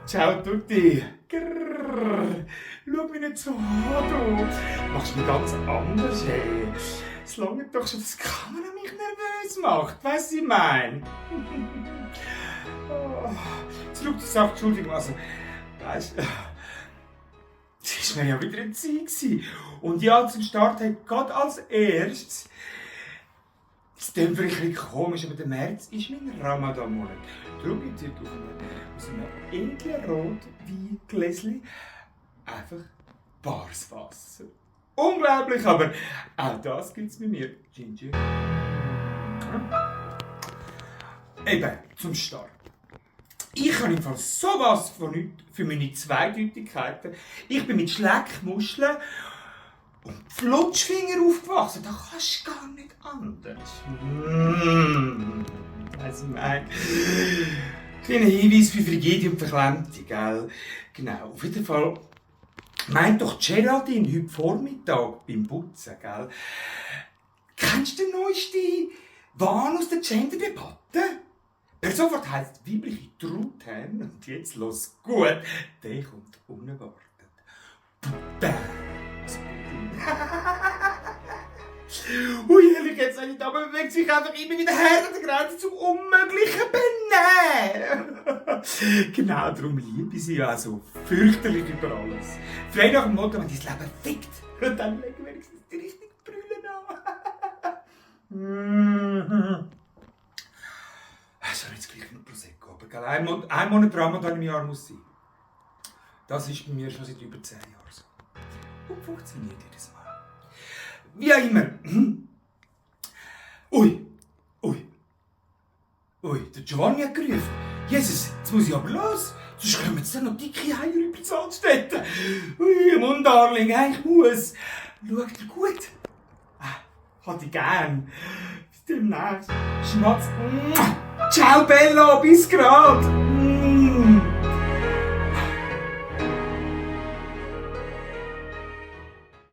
Ciao tutti. Grrr. Schau mich nicht so an, du. Machst mich ganz anders, hey. Es langt doch schon, dass die Kamera mich nervös macht. Weißt du, was ich meine? Zurück zur Sache, Entschuldigung, also, weißt du, es war mir ja wieder eine Zeit gewesen. Und ja, zum Start hat gerade als erstes, es klingt vielleicht ein bisschen komisch, aber der März ist mein Ramadan-Monat. Darum gibt es heute aus einem edlen Rotweingläschen einfach bares Wasser. Unglaublich, aber auch das gibt es bei mir. Ginger. Eben, zum Start. Ich habe im Fall sowas von nichts für meine Zweideutigkeiten. Ich bin mit Schleckmuscheln und Flutschfinger aufgewachsen. Da kannst du gar nicht anders. Weiss ich meine. Kleiner Hinweis für Frigidie und Verklemmte, gell? Genau, auf jeden Fall meint doch Geraldine heute Vormittag beim Putzen, gell? Kennst du den neuesten Wahn aus der Gender-Debatte? Per sofort heisst weibliche Truthahn, und jetzt los gut, der kommt unerwartet. Putain! Ui, ehrlich, jetzt nicht, aber bewegt sich einfach immer wieder her an der Grenze zum unmöglichen Benehmen. Genau, darum liebe ich sie ja so fürchterlich über alles. Frei nach dem Motto, wenn dein Leben fickt, dann legen wir wenigstens die richtigen Brüllen an. Das ist jetzt gleich ein Prosecco, aber gell? Ein Monat Ramadan im Jahr muss sein. Das ist bei mir schon seit über 10 Jahren so. Und funktioniert jedes Mal. Wie auch immer. Ui, der Giovanni hat gerufen. Jesus, jetzt muss ich aber los. Sonst kommen jetzt noch dicke Eier über die Salzstätte. Ui, Mundarling, ich muss. Schaut dir gut. Hat ich gern. Bis demnächst. Schmatz. Ciao Bello, bis grad.